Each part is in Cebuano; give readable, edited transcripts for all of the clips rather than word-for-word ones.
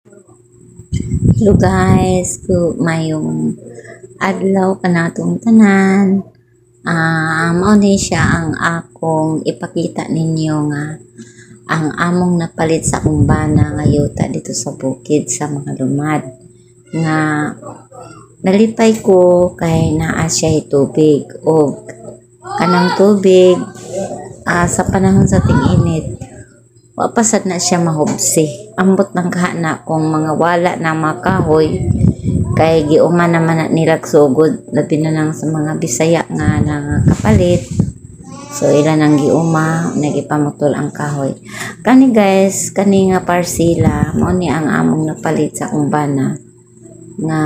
Hello guys, ku mayong adlaw kanatong tanan. Mao ni siya ang akong ipakita ninyo nga ang among napalit sa akong bana nga yuta dito sa bukid sa mga lumad nga nalipay ko kay naa siya tubig og kanang tubig sa panahon sa ting-init, wa pa sad na siya mahubsi. Ambot ng kahana kung mga wala na mga kahoy kay giuma naman na nila sugod, labi na lang sa mga Bisaya nga nangakapalit. So ila nang giuma, nagipamutol ang kahoy. Kani guys, kani nga parsela mao ni ang among napalit sa akong bana nga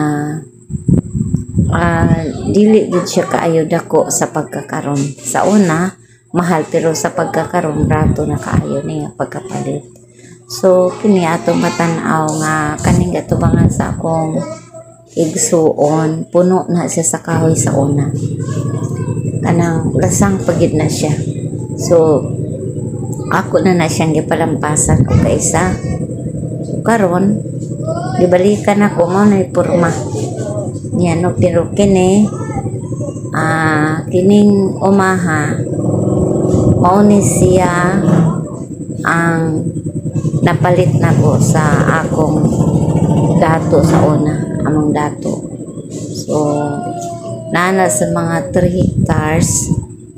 dili gid siya kaayo dako sa pagkakaron. Sa una mahal, pero sa pagkakaron brato na kaayo niya pagkapalit. So kini atong matan-aw nga kaning gatubangan sa akong igsuon, puno na siya sa kahoy sa una. Kanang lasang pagid na siya. So ako na na siyang gipalampasan og kaisa. So karon gibalikan ako, mao na porma niya, no? Pero kini kining umaha, mao ni siya ang napalit nako sa akong dato sa una, among dato. So naa na sa mga 3 hectares.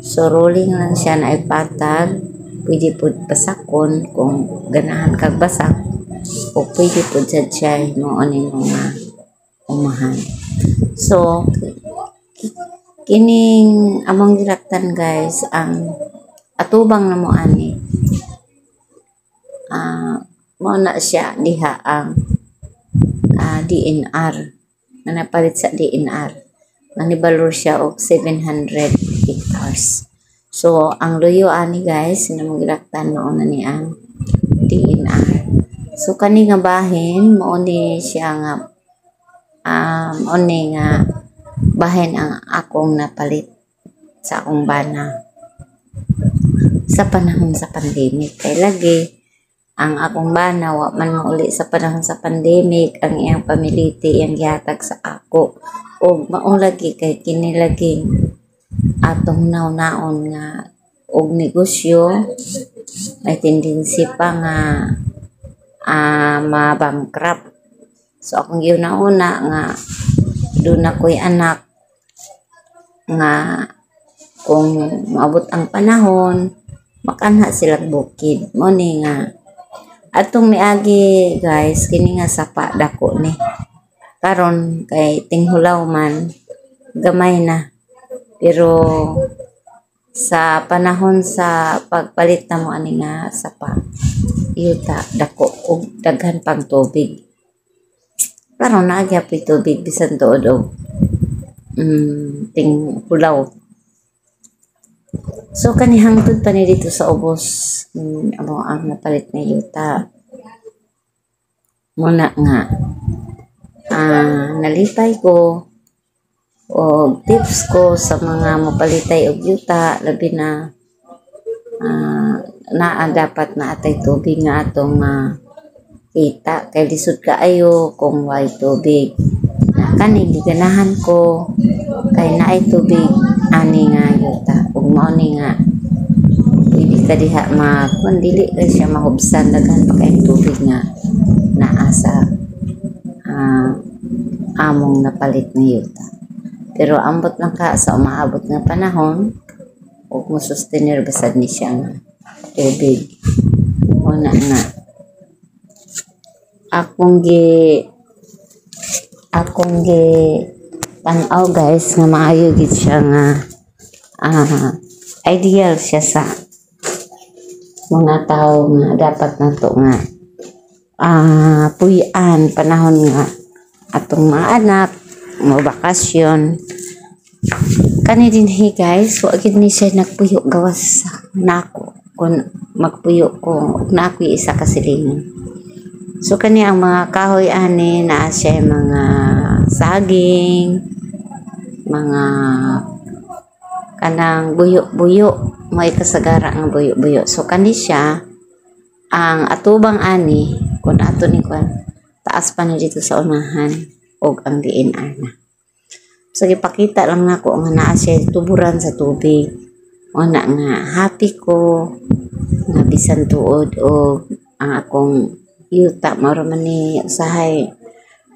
So rolling lang siya na ipatag, pwede pud basakon kung ganahan kag basak o pwede pud sad siya himuon nimo nga umahan. So kining among gilaktan guys, ang atubang namo ani, mao na siya diha ang DNR nga napalit sa DNR nga nibalor siya og 700 hectares. So ang luyo ani guys nga among gilaktan, mao na ni ang DNR. So kani nga bahin, mao ni siya nga mao ni nga bahin ang akong napalit sa akong bana sa panahon sa pandemic, kay lagi ang akong bana wa man mauli sa panahon sa pandemic. Ang iyang pamiliti iyang gihatag sa ako og mao lagi kay kini laging atong naon nga og negosyo may tendency pa nga ma-bankrupt. So akong giuna-una nga duna ko'y anak nga kung maabot ang panahon makanha sila bukid. Mo ni nga atong miagi guys, kini nga sapa dako ni. Karon kay tinghulaw man, gamay na, pero sa panahon sa pagpalit namo ani nga sapa yuta, dako og daghan pang tubig. Karon naa gyapoy tubig bisan tuod og tinghulaw. So kani hangtod pa ni dito sa ubos, amo ang napalit na yuta. Muna nga nalipay ko o tips ko sa mga mapalitay og yuta, labi na naa dapat na atay tubig nga atong kita kay lisod kaayo kung way tubig. Na kani giganahan ko kay naay tubig ani nga yuta ug mao ni nga pwede ka diha ma kung dili kay siya mahubsan, daghan pa kayong tubig nga naa sa among napalit na yuta. Pero ambot lang ka sa umaabot nga panahon ug mo sustainer basad ni siya nga tubig. Una nga akong gi tan-aw guys nga maayo gid siya nga ideal siya sa mga tao nga dapat nato nga puy-an panahon nga atong mga anak mo bakasyon. Kani dinhi guys, wa gid ni siya nagpuyo gawas nako kung magpuyo ko ug naa ko'y isa ka silingan. So kani ang mga kahoy ani, naa siya mga saging, mga kanang buyo-buyo, may kasagara nga buyo-buyo. So kani siya ang atubang ani kung ato ni kwan. Taas pa ni dito sa unahan og ang DNR na. So gipakita lang nako nga naa siya tuburan sa tubig. Una nga happy ko nga bisan tuod og ang akong yuta mao ra man ni usahay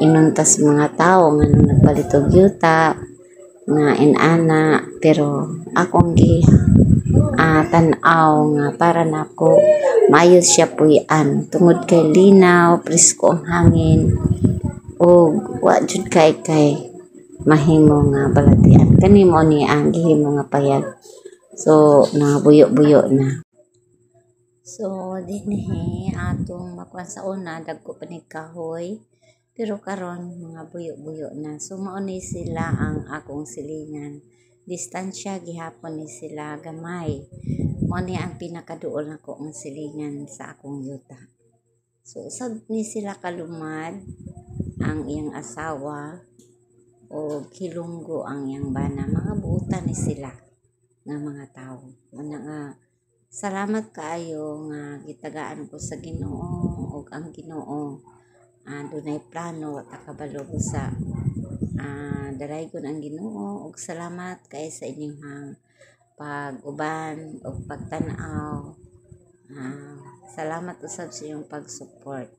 inuntas mga tao nga nung nagpalit og yuta nga inana, pero akong gi tan-aw nga para nako maayo siya puy-an tungod kay linaw, presko ang hangin ug wa jud kay mahimo nga balatian. Kani mo ni ang gihimo nga payag. So nabuyo-buyo na. So dinhi atong makuan sa una, dagko pa ni kahoy, pero karon mga buyo-buyo na. So mao ni sila ang akong silingan. Distansya gihapon ni sila gamay. Mao ni ang pinakaduol nako nga silingan sa akong yuta. So usab ni sila kalumad ang iyang asawa o Hilonggo ang iyang bana. Mga buutan ni sila nga mga tawo. Muna nga salamat kaayo nga gitagaan ko sa Ginoo ug ang Ginoo dunay plano, wa ta kabalo sa dalaygon ang Ginoo. Ug salamat kay sa inyong pag-uban ug pagtan-aw. Salamat usab sa inyong pag-support.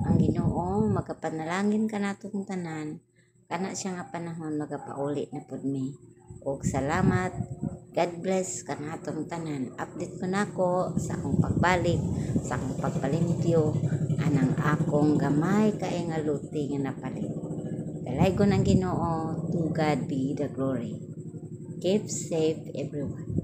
Ang Ginoo magapanalangin kanatong tanan, kana siya nga panahon magapauli na pud mi. Ug salamat, God bless kanatong tanan. Update ko nako sa akong pagbalik, sa akong pagpalimpyo anang akong gamay kay nga luti nga napalit. Dalaygon ang Ginoo. To God be the glory. Keep safe, everyone.